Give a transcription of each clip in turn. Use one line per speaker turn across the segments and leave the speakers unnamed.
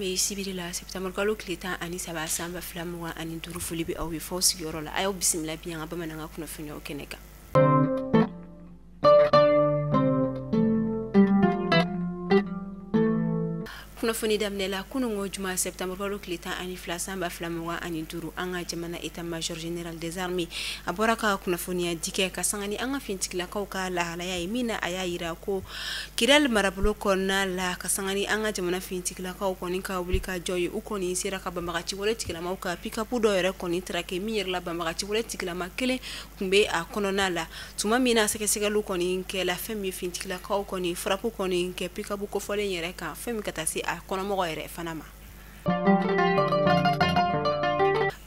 Bi sibiri la septembre kalo tile 13 san 2025, foli bɛ aw ye fɔ sigiyɔrɔ la. A y'aw bisimila bi an ka bamanankan kunnafoniyaw kɛnɛ kan. Kunnafoni daminɛ la, kununko juma septembre kalo tile 12 san 2025, an ka jamana état major général des armées a bɔra ka kunnafoniya di kɛ ka sanga ni an ka finitigilakaw ka lahalaya ye, min na a y'a yira ko Kidali marabolo kɔnɔna la, ka sanga ni an ka jamana finitigilakaw kɔni ka wuli ka jɔ ye, u kɔni sera ka banbagaci wale tigilamaw ka pick-up dɔ yɛrɛ kɔni traqué, min yɛrɛ la banbagaci wale tigilama kelen tun bɛ a kɔnɔna la. Tuma min na sɛgɛsɛgɛliw kɔni kɛla, fɛn min finitigilakaw kɔni frappe kɔni kɛ pick-up kofɔlen yɛrɛ kan, fɛn min ka taa se a kɔnɔmɔgɔ yɛrɛ fana ma.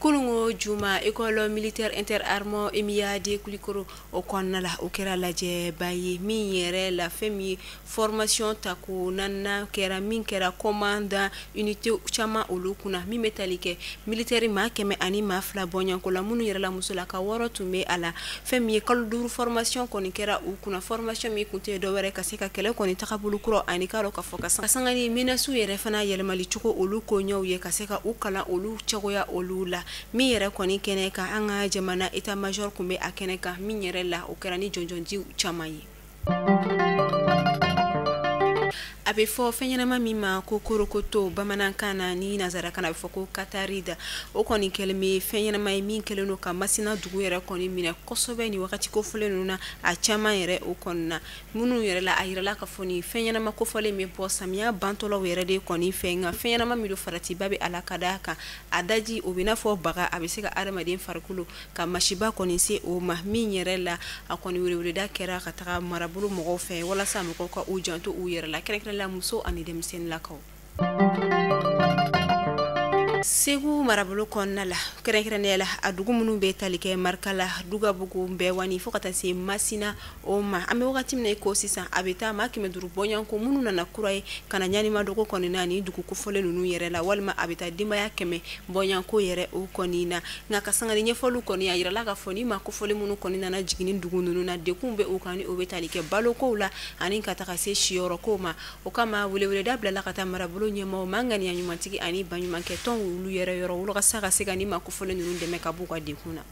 Kununko juma, école militaire interarmes EMIA de Kulikoro o kɔnɔna la, o kɛra lajɛba ye, min yɛrɛ la fɛn min ye formation tako naaninan kɛra, min kɛra commandant unité caman olu kunna, min bɛ tali kɛ militaire maa 102 bɔɲɔgɔnko la, minnu yɛrɛ la musolaka 6 tun bɛ a la. Fɛn min ye kalo 5 formation kɔni kɛra u kunna, formation min kun tɛ dɔwɛrɛ ka se ka kɛlɛ kɔni tagabolo kura ani k'a dɔn k'a fɔ ka sanga ni menaces yɛrɛ fana yɛlɛmali cogo olu koɲɛw ye, ka se ka u kalan olu cogoya olu la. Min yɛrɛ kɔni kɛnɛ kan, an ka jamana état major tun bɛ a kɛnɛ kan, min yɛrɛ la o kɛra ni jɔnjɔndiw caman ye. A bɛ fɔ fɛn ɲɛnama min ma ko korokoto bamanankan na, ni nansarakan na a bɛ fɔ ko cantharides, o kɔni kɛlen bɛ fɛn ɲɛnama ye min kɛlen don ka Masina dugu yɛrɛ kɔni minɛ kosɛbɛ ni wagati kofɔlen ninnu na, a caman yɛrɛ o kɔni na, minnu yɛrɛ la a yirala k'a fɔ nin fɛn ɲɛnama kofɔlen bɛ bɔ samiya bantɔlaw yɛrɛ de kɔni fɛ. Nka fɛn ɲɛnama min don, faratiba bɛ a la, ka d'a kan a daji o bɛ n'a fɔ baga, a bɛ se ka adamaden farikolo ka masiba kɔni se o ma. Min yɛrɛ la a kɔni weleweleda kɛra ka taga marabolo mɔgɔw fɛ walasa mɔgɔw ka u janto u yɛrɛ la, kɛrɛnkɛrɛnnenya la muso ani denmisɛnninlakaw. Segu marabolo kɔnɔna la, kɛrɛnkɛrɛnnenya la a dugu minnu bɛ tali kɛ Marikala, Dugabugu, Bɛwani fo ka taa se Masina o ma, an bɛ wagati min na i ko sisan, a bɛ taa maa 500 bɔɲɔgɔnko minnu nana kura ye ka na Ɲanimadogo kɔni na ni dugu kofɔlen ninnu yɛrɛ la, walima a bɛ taa denbaya 100 bɔɲɔgɔnko yɛrɛ o kɔni na. Nka ka sanga ni ɲɛfɔliw kɔni, a yirala k'a fɔ ni maa kofɔlen minnu kɔni nana jigin ni dugu ninnu na, degun bɛ u kan, ni o bɛ tali kɛ balokow la ani ka taga se siyɔrɔkow ma. O kama weleweleda bilala ka taa marabolo ɲɛmaaw ma, ŋaniya ɲumantigi ani baɲumankɛ tɔn olu yɛrɛ yɔrɔ, walasa ka se ka ni maa kofɔlen ninnu dɛmɛ ka b'u ka degun na.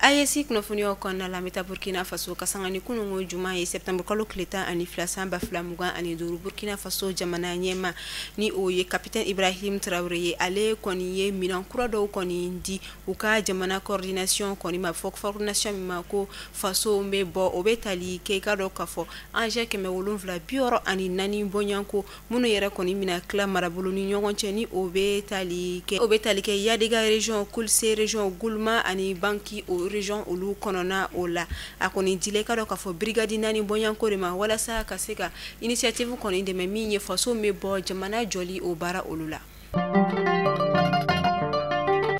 AES kunnafoniyaw kɔnɔna la, an bɛ taa Burkina Faso ka sanga ni kununko juma ye septembre kalo tile 12 san 2025, Burkina Faso jamana ɲɛmaa ni o ye capitaine Ibrahim Traoré ye, ale kɔni ye minɛn kura dɔw kɔni di u ka jamana coordination kɔni ma, fɔ coordination min ma ko faso bɛ bɔ, o bɛ tali kɛ i ka dɔn k'a fɔ engin 764 bɔɲɔgɔnko minnu yɛrɛ kɔni bɛna tila marabolo ni ɲɔgɔn cɛ, ni o bɛ tali kɛ Yadega région, Kolse région, Goulma ani Banki o région olu kɔnɔna o la. A kɔni dila i ka dɔn k'a fɔ brigade 4 bɔɲɔgɔnko de ma, walasa ka se ka initiative kɔni dɛmɛ min ye faso bɛ bɔ jamana jɔli o baara olu la.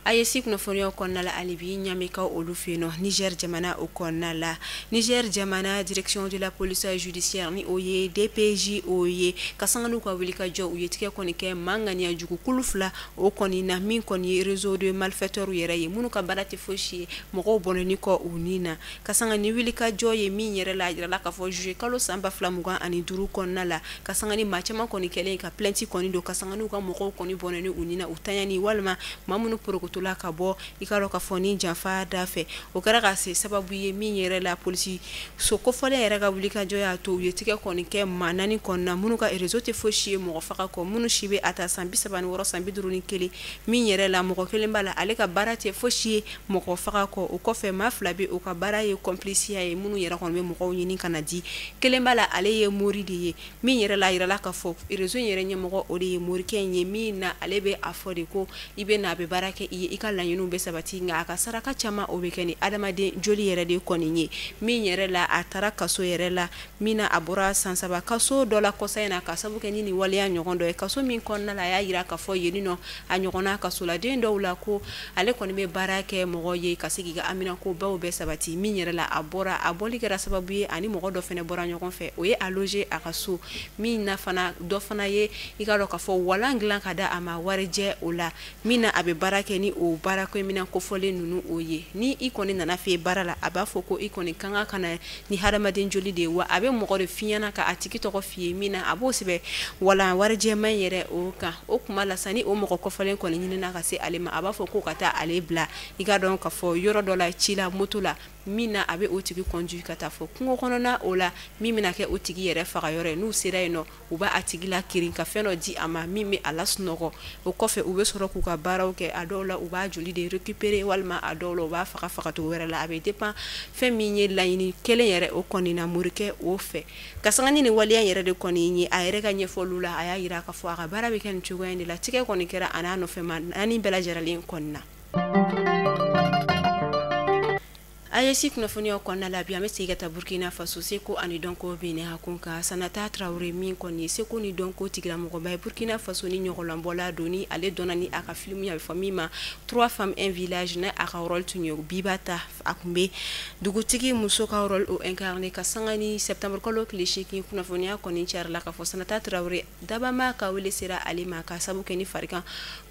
AES kunnafoniyaw kɔnɔna la, hali bi Ɲamekaw olu fɛ yen nɔ, Niger jamana o kɔnɔna la, Niger jamana direction de la police judiciaire ni o ye DPJ o ye, ka sanga n'u ka wuli ka jɔ, u ye tigɛ kɔni kɛ maa ŋaniya jugu kulu 2 o kɔni na, min kɔni ye réseau de malfaiteurs yɛrɛ ye, minnu ka baara tɛ fosi ye mɔgɔw bɔnɛni kɔ u ni na. Ka sanga ni wuli ka jɔ ye min yɛrɛ la, a yirala k'a fɔ juillet kalo san 2025 kɔnɔna la, ka sanga ni maa caman kɔni kɛlen ka plainte kɔni don, ka sanga n'u ka mɔgɔw kɔni bɔnɛni u ni na, u tanyani walima maa minnu porokotola ka bɔ i ka dɔn k'a fɔ ni janfa da fɛ, o kɛra ka se sababu ye min yɛrɛ la polisi so kofɔlen yɛrɛ ka wuli ka jɔ y'a to u ye tigɛ kɔni kɛ maa 4 kɔni na, minnu ka réseau tɛ fosi ye mɔgɔ faga kɔ, minnu si bɛ a ta san 36 san 51, min yɛrɛ la mɔgɔ kelen b'a la, ale ka baara tɛ fosi ye mɔgɔ faga kɔ. O kɔfɛ maa 2 bɛ o ka baara ye complice ye, minnu yɛrɛ kɔni bɛ mɔgɔw ɲini ka na di, kelen b'a la ale ye mori de ye, min yɛrɛ la a yirala k'a fɔ réseau in yɛrɛ ɲɛmɔgɔ o de ye morikɛ in ye, min na ale bɛ a fɔ de ko i bɛ na a bɛ baara kɛ i ye, i ka laɲiniw bɛ sabati, nka a ka saraka caman o bɛ kɛ ni adamaden joli yɛrɛ de kɔni ye. Min yɛrɛ la a taara kaso yɛrɛ la, min na a bɔra san 3 kaso dɔ la kɔsa in na, ka sababu kɛ ni nin waleya ɲɔgɔn dɔ ye kaso min kɔnɔna la. A y'a yira k'a fɔ yen nɔ a ɲɔgɔnna kasoladen dɔw la ko ale kɔni bɛ baara kɛ mɔgɔ ye ka se k'i ka haminanko baw bɛɛ sabati. Min yɛrɛ la a bɔra, a bɔli kɛra sababu ye ani mɔgɔ dɔ fana bɔra ɲɔgɔn fɛ, o ye a loger a ka so, min na fana dɔ fana ye i ka dɔn k'a fɔ walan dilan ka da a ma warijɛ o la, min na a bɛ baara kɛ ni o o baarakɛminɛn kofɔlen ninnu o ye. Ni i kɔni nana fɛ baara la, a b'a fɔ ko i kɔni ka kan ka na ni hadamaden joli de ye, wa a bɛ mɔgɔ de f'i ɲɛna ka a tigi tɔgɔ f'i ye min na a b'o sɛbɛn wala warijɛman yɛrɛ o kan. O kuma la sa, ni o mɔgɔ kofɔlen kɔni ɲinina ka se ale ma, a b'a fɔ ko ka taa ale bila i ka dɔn ka fɔ yɔrɔ dɔ la ci la moto la, min na a bɛ o tigi conduit ka taa fɔ kungo kɔnɔna o la, min bɛna kɛ o tigi yɛrɛ faga yɔrɔ ye. N'u sera yen nɔ, u b'a a tigi la kirin ka fɛn dɔ di a ma min bɛ a lasunɔgɔ. O kɔfɛ, u bɛ sɔrɔ k'u ka baaraw kɛ. A dɔw la, u b'a joli de récupérer, walima a dɔw la, u b'a faga fagacogo wɛrɛ la. A bɛ dépend fɛn min ye laɲini kelen yɛrɛ o kɔni na morikɛ o fɛ. Ka sanga ni nin waleya yɛrɛ de kɔni ye, a yɛrɛ ka ɲɛfɔliw la, a y'a jira k'a fɔ a ka baara bɛ kɛ nin cogoya in de la. Tigɛ kɔni kɛra a n'a nɔfɛ ma naani bɛɛ lajɛlen kɔni na. AES kunnafoniyaw kɔnɔna la bi, an bɛ segin ka taa Burkina Faso seko ani dɔnko bɛnɛ a kun kan. Sanata Traoré, min kɔni ye seko ni dɔnko tigilamɔgɔba ye Burkina Faso ni ɲɔgɔnlɔnbɔla don, ni ale dɔnna ni a ka film ye a bɛ fɔ min ma Trois femmes un village, n'a a ka rôle tun ye Bibata, a tun bɛ dugutigi muso ka rôle o incarné. Ka sanga ni septembre kalo tile 8, kunnafoniya kɔni carila k'a fɔ Sanata Traoré dabama ka wele sera ale ma ka sababu kɛ ni farigan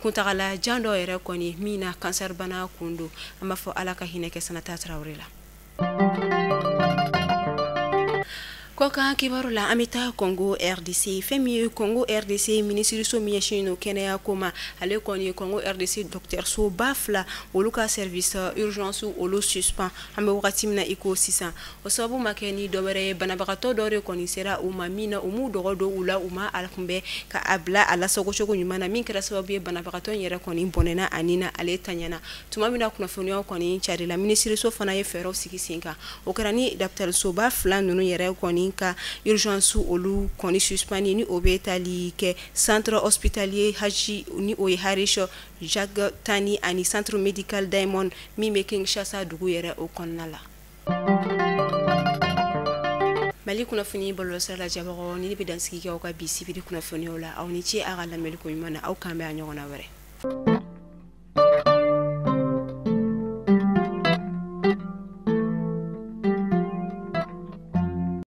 kuntagala jan dɔ yɛrɛ kɔni min na cancer bana kun don. An b'a fɔ Ala ka hinɛ kɛ Sanata Traoré la. Kɔkan kibaru la, an bɛ taa Congo RDC. Fɛn min ye Congo RDC minisiriso min ɲɛsinnen don kɛnɛya ko ma, ale kɔni ye Congo RDC dɔgɔtɔrɔsoba 2 olu ka service urgence olu suspend an bɛ wagati min na i ko sisan. O sababu ma kɛ ni dɔwɛrɛ ye, banabagatɔ dɔ de kɔni sera u ma min na u m'u dɔgɔ don u la, u ma a kunbɛn ka a bila a lasagocogo ɲuman na, min kɛra sababu ye banabagatɔ in yɛrɛ kɔni bɔnɛna a ni na, ale taɲana. Tuma min na kunnafoniyaw kɔni carila, minisiriso fana ye fɛɛrɛw sigi sen kan. O kɛra ni dɔgɔtɔrɔsoba 2 ninnu yɛrɛ kɔni ka urgence olu kɔni suspend, ni o bɛ tali kɛ centre hospitalier Haji, ni o ye Harish Jacques Tani, ani centre médical Diamond min bɛ Kinshasa dugu yɛrɛ o kɔnɔna la. Mali kunnafoni bɔlɔlɔsira lajɛbagaw, ni ne bɛ dansigi kɛ aw ka bi sibiri kunnafoniyaw la. Aw ni ce a ka lamɛnni ko ɲuman na. Aw kan bɛn a ɲɔgɔnna wɛrɛ.